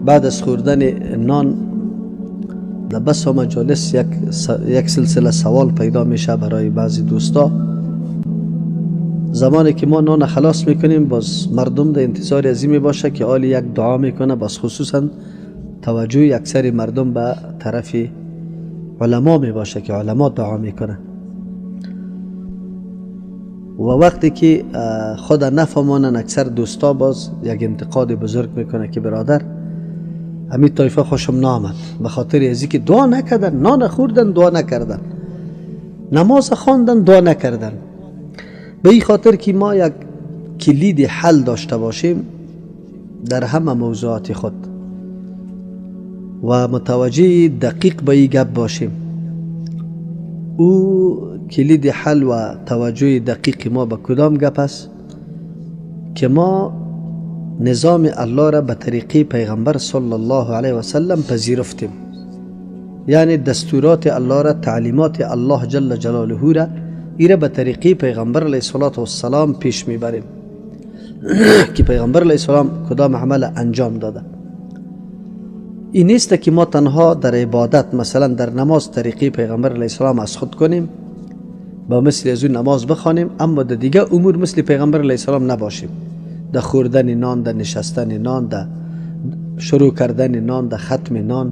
بعد از خوردن نان در بسا مجالس یک سلسله سوال پیدا میشه برای بعضی دوستا. زمانی که ما نان خلاص میکنیم باز مردم در انتظار از این میباشه که آلی یک دعا میکنه، باز خصوصا توجه اکثر مردم به طرف علما میباشه که علما دعا میکنه. و وقتی که خود نفهمانن اکثر دوستا باز یک انتقاد بزرگ میکنه که برادر همین طایفه خوشم نامد، به خاطر از اینکه دعا نکردن، نان خوردن دعا نکردن، نماز خواندن دعا نکردن. به این خاطر که ما یک کلید حل داشته باشیم در همه موضوعات خود و متوجه دقیق به این گپ باشیم، او کلید حل و توجه دقیق ما به کدام گپ است که ما نظام الله را به طریقه پیغمبر صلی الله علیه و سلم پذیرفتیم، یعنی دستورات الله را، تعلیمات الله جل جلاله را ایره به طریقه پیغمبر علیه الصلاة والسلام پیش میبریم که پیغمبر علیه السلام کدام عمل انجام داده. این نیست که ما تنها در عبادت مثلا در نماز طریقه پیغمبر علیه السلام از خود کنیم، با مثل از اون نماز بخوانیم، اما در دیگه امور مثل پیغمبر علیه السلام نباشیم. در خوردن نان، در نشستن نان، در شروع کردن نان، در ختم نان،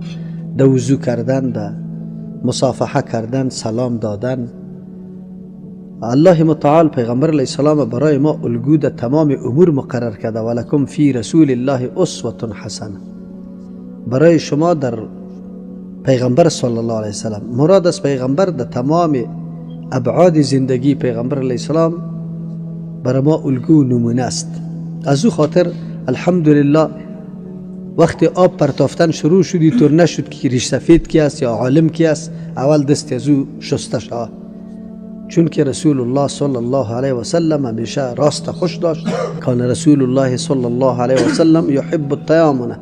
در وضو کردن، در مصافحه کردن، سلام دادن. الله متعال پیغمبر علیه السلام برای ما الگو در تمام امور مقرر کرده. ولکم فی رسول الله اسوه حسنه، برای شما در پیغمبر صلی الله علیه وسلم، مراد از پیغمبر در تمام ابعاد زندگی پیغمبر علیه السلام برای ما الگو نمونه است. از او خاطر الحمدلله وقتی آب پرتافتن شروع شدی طور نشد که ریش سفید کی است یا عالم کی است، اول دست از او شسته شود، چون که رسول الله صلی الله علیه و سلم همیشه راست خوش داشت. کان رسول الله صلی الله علیه و سلم یحب التیامن،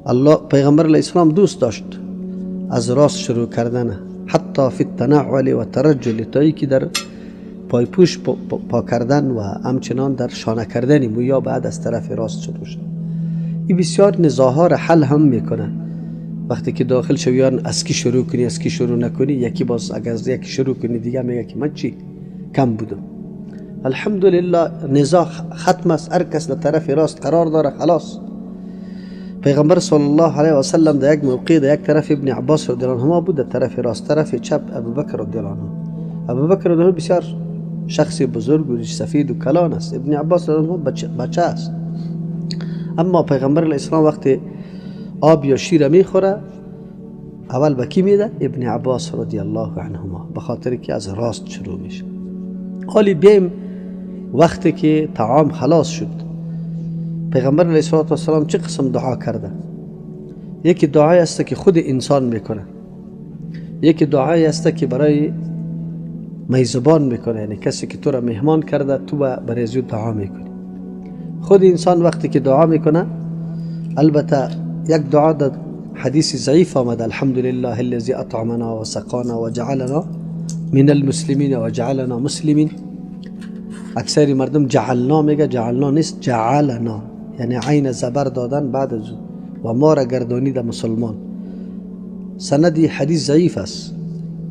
الله پیغمبر علیه السلام دوست داشت از راست شروع کردن، حتی فی التنعل و ترجل، تا که در پایپوش پا کردن و همچنان در شانه کردن مویا بعد از طرف راست شروع شد. این بسیار نزاها را حل هم میکنه. وقتی که داخل شویان از کی شروع کنی از کی شروع نکنی، یکی باز اگر از یکی شروع کنی دیگه میگه که من چی کم بودم. الحمدلله نزاع ختم است، هر کس در طرف راست قرار داره خلاص. پیغمبر صلی الله علیه و سلم در یک موقع در یک طرف ابن عباس رضی الله عنهما بود، در طرف راست، طرف چپ ابوبکر رضی الله عنه. ابوبکر رضی الله بسیار شخص بزرگ و سفید و کلان است، ابن عباس رضی الله عنه بچه است. اما پیغمبر علیه السلام وقتی آب یا شیر میخوره اول به کی میده؟ ابن عباس رضی الله عنهما، به خاطر که از راست شروع میشه. حالی بیم وقتی که طعام خلاص شد، پیغمبر علیه الصلاة والسلام چه قسم دعا کرده؟ یکی دعای است که خود انسان میکنه، یکی دعای است که برای میزبان میکنه، یعنی کسی که تو را مهمان کرده تو برای از او دعا میکنی. خود انسان وقتی که دعا میکنه، البته یک دعا در حدیث ضعیف آمده، الحمدلله الذی اطعمنا و سقانا و جعلنا من المسلمین و جعلنا مسلمین. اکثر مردم جعلنا میگه، جعلنا نیست، جعلنا، یعنی عین زبر دادن بعد از و ما را گردانید مسلمان. سندی حدیث ضعیف است.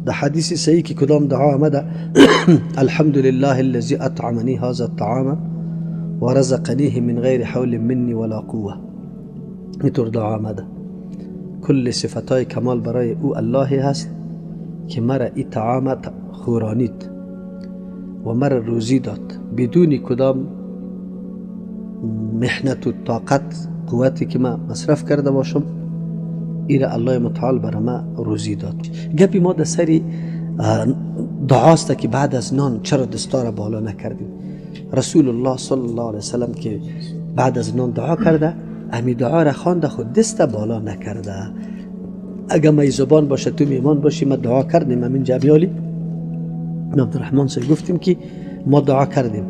در حدیث صحیح که کدام دعا آمده الحمدلله الذی اطعمنی هذا الطعام و رزقنیه من غیر حول منی ولا قوه، اینطور دعا آمده. کل صفتهای کمال برای او الله هست که مرا این طعام خورانید و مرا روزی داد بدون کدام محنت و طاقت قوتی که من مصرف کرده باشم، ایره الله متعال برای ما روزی داد. گپی ما در سری دعاست که بعد از نان چرا دستار بالا نکردیم؟ رسول الله صلی الله علیه وسلم که بعد از نان دعا کرده، امی دعا را خوانده، خود دست بالا نکرده. اگه میزبان باشه تو میمان باشی، ما دعا کردیم، همین جبیالی عبدالرحمن سه گفتیم که ما دعا کردیم،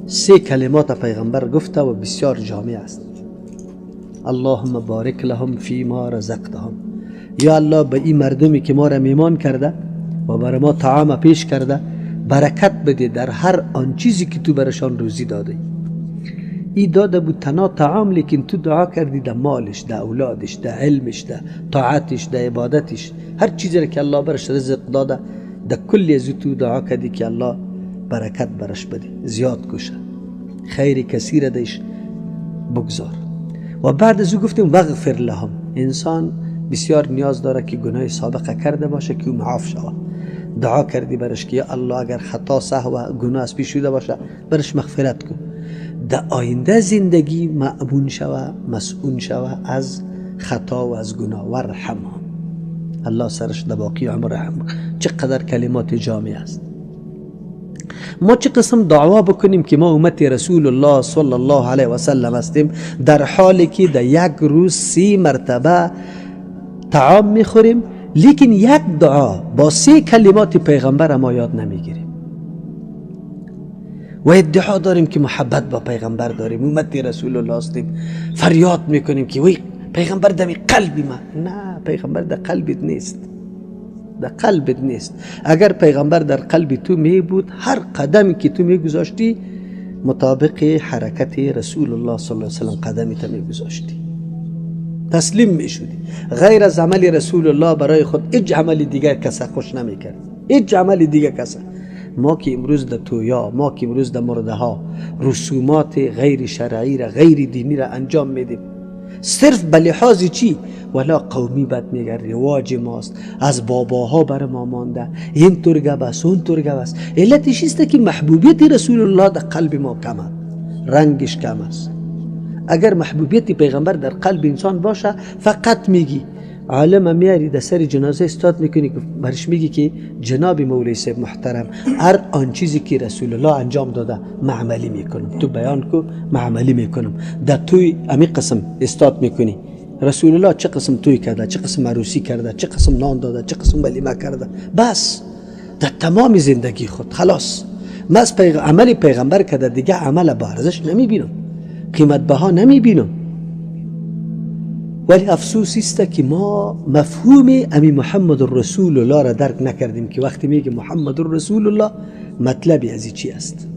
سه کلمات پیغمبر گفته و بسیار جامع است. اللهم بارک لهم فیما رزقتهم، یا الله به این مردمی که ما را میمان کرده و برای ما طعام پیش کرده برکت بده در هر آن چیزی که تو برشان روزی داده. ای داده بود تنها طعام، لیکن تو دعا کردی در مالش، در اولادش، در علمش، در طاعتش، در عبادتش، هر چیزی که الله برش رزق داده در کل از تو دعا کردی که الله برکت برش بده، زیاد کشه، خیر کثیر دیش بگذار. و بعد از او گفتیم وغفر لهم. انسان بسیار نیاز داره که گناه سابقه کرده باشه که او معاف شود. دعا کردی برش که یا الله اگر خطا سهو و گناه از پیش شده باشه برش مغفرت کن، در آینده زندگی مأمون شوه، مسئول شوه از خطا و از گناه. ورحمهم، الله سرش در باقی عمر رحم. چقدر کلمات جامع است. ما چه قسم دعوا بکنیم که ما امت رسول الله صلی الله علیه و سلم هستیم، در حالی که در یک روز 3 مرتبه طعام میخوریم، لیکن یک دعا با 3 کلمات پیغمبر ما یاد نمیگیریم و ادعا داریم که محبت با پیغمبر داریم، امت رسول الله هستیم، فریاد میکنیم که وی پیغمبر دمی قلبی ما. نه، پیغمبر در قلبت نیست، در قلبت نیست. اگر پیغمبر در قلب تو می بود، هر قدمی که تو می گذاشتی مطابق حرکت رسول الله صلی الله علیه و سلم قدمی تو می گذاشتی، تسلیم می شدی. غیر از عمل رسول الله برای خود هیچ عمل دیگر کس خوش نمی کرد، هیچ عمل دیگر کس. ما که امروز در تویا، ما که امروز در مرده ها رسومات غیر شرعی را، غیر دینی را انجام میدیم، صرف به لحاظ چی؟ ولا قومی بد میگه، رواج ماست، از باباها بر ما مانده، این طور گپ است اون طور گپ است. علتش است که محبوبیت رسول الله در قلب ما کم است، رنگش کم است. اگر محبوبیت پیغمبر در قلب انسان باشه، فقط میگی عالم میاری در سر جنازه استاد میکنی که برش میگی که جناب مولوی صاحب محترم، هر آن چیزی که رسول الله انجام داده معملی میکنم، تو بیان کو معملی میکنم. در توی امی قسم استاد میکنی رسول الله چه قسم توی کرده، چه قسم عروسی کرده، چه قسم نان داده، چه قسم ولیمه کرده، بس در تمام زندگی خود خلاص. من از عمل پیغمبر کرده دیگه عمل با ارزش نمیبینم، قیمت بها نمیبینم. ولی افسوس است که ما مفهوم امی محمد رسول الله را درک نکردیم که وقتی میگه محمد رسول الله مطلبی از چی است.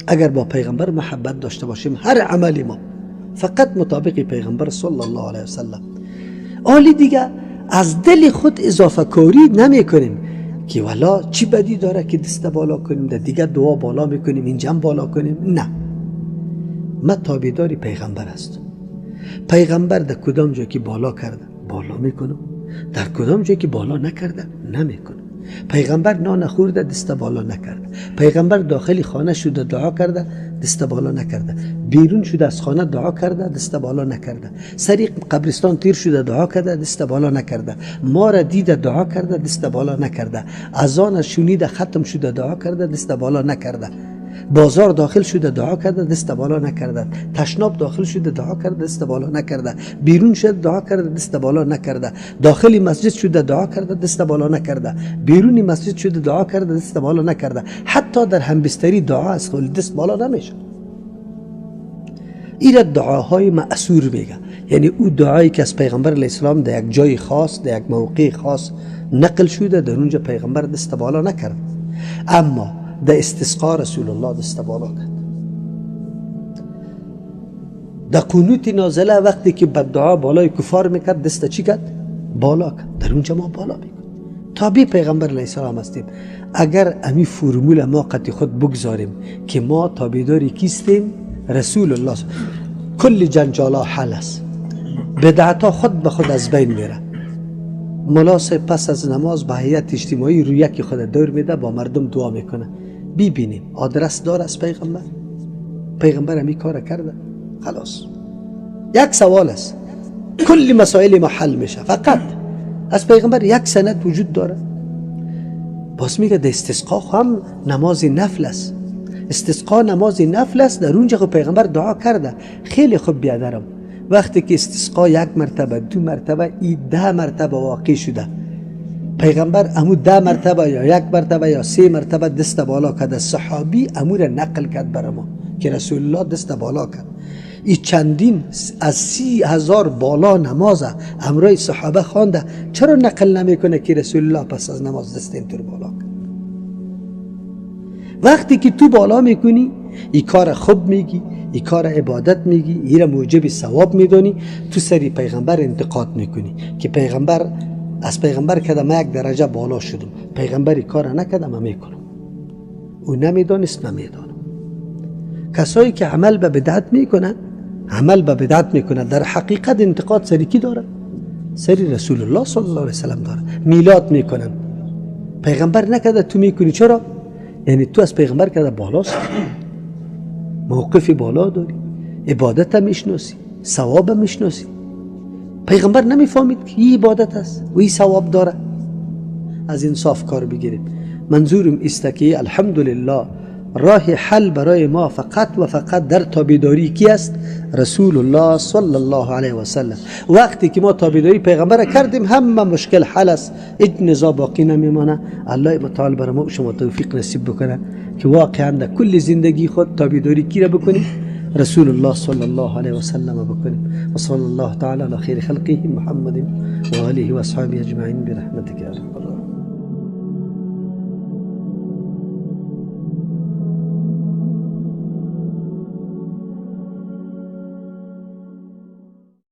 اگر با پیغمبر محبت داشته باشیم، هر عمل ما فقط مطابق پیغمبر صلی الله علیه وسلم. آلی دیگه از دل خود اضافه کاری نمی کنیم که والا چی بدی داره که دست بالا کنیم، در دیگه دعا بالا میکنیم، اینجا بالا کنیم. نه، ما تابعدار پیغمبر هستم. پیغمبر در کدام جای که بالا کرده بالا میکنم، در کدام جای که بالا نکرده نمیکنم. پیغمبر نان خورده دست بالا نکرده، پیغمبر داخل خانه شده دعا کرده دست بالا نکرده، بیرون شده از خانه دعا کرده دست بالا نکرده، سری قبرستان تیر شده دعا کرده دست بالا نکرده، ما را دیده دعا کرده دست بالا نکرده، اذان شنیده ختم شده دعا کرده دست بالا نکرده، بازار داخل شده دعا کرده دست بالا نکرده، تشناب داخل شده دعا کرده دست بالا نکرده، بیرون شده دعا کرده دست بالا نکرده، داخل مسجد شده دعا کرده دست بالا نکرده، بیرون مسجد شده دعا کرده دست بالا نکرده، حتی در همبستری دعا از خود دست بالا نمیشه. این دعاهای مأثور میگه، یعنی او دعایی که از پیغمبر علیه السلام در یک جای خاص، در یک موقع خاص نقل شده، در اونجا پیغمبر دست بالا نکرد، اما در استسقا رسول الله دست بالا کرد. در قنوت نازله وقتی که بدعا بالای کفار میکرد دست چی کرد؟ بالا کرد. در اونجا ما بالا میکنیم. تابع پیغمبر علیه السلام هستیم. اگر امی فرمول ما قطع خود بگذاریم که ما تابعدار کیستیم؟ رسول الله. کل جنجالا حل است، بدعتا خود به خود از بین میره. ملا صاحب پس از نماز به هیئت اجتماعی روی یکی خود دور میده، با مردم دعا میکنه. ببینیم آدرس دار از پیغمبر، پیغمبر همی کار کرده، خلاص. یک سوال است، کل مسائل ما حل میشه فقط از پیغمبر یک سند وجود داره. باز میگه در استسقا هم نماز نفل است، استسقا نماز نفل است، در اونجا خب پیغمبر دعا کرده. خیلی خوب بیادرم، وقتی که استسقا یک مرتبه، دو مرتبه، ای 10 مرتبه واقع شده، پیغمبر امو 10 مرتبه یا یک مرتبه یا 3 مرتبه دست بالا کرده، صحابی امو را نقل کرد بر ما که رسول الله دست بالا کرد. ای چندین از 30,000 بالا نماز امرای صحابه خوانده، چرا نقل نمیکنه که رسول الله پس از نماز دست اینطور بالا کرد؟ وقتی که تو بالا میکنی ای کار خوب میگی، این کار عبادت میگی، این را موجب ثواب میدانی، تو سری پیغمبر انتقاد میکنی که پیغمبر از پیغمبر کده ما یک درجه بالا شدم، پیغمبر کار نکده ما میکنم. او نمیدانست، من میدانم. کسایی که عمل به بدعت میکنن، عمل به بدعت میکنن، در حقیقت انتقاد سری کی داره؟ سری رسول الله صلی الله علیه وسلم داره. میلاد میکنن، پیغمبر نکده تو میکنی، چرا؟ یعنی تو از پیغمبر کده بالاست، موقف بالا داری، عبادت هم میشناسی، ثواب هم میشناسی. پیغمبر نمیفهمید که این عبادت است و این ثواب داره. از انصاف کار بگیریم. منظورم است که الحمدلله راه حل برای ما فقط و فقط در تابعداری کی است؟ رسول الله صلی الله علیه و سلم. وقتی که ما تابعداری پیغمبر کردیم همه مشکل حل است، هیچ نزاع باقی نمیمانه. الله متعال برای ما شما توفیق نصیب بکنه که واقعا در کل زندگی خود تابعداری کی را بکنیم؟ رسول الله صلی الله علیه و سلم بکنیم. و صلی الله تعالی علی خیر خلقه محمد و آله و اصحابه اجمعین برحمتک یا ارحم الراحمین.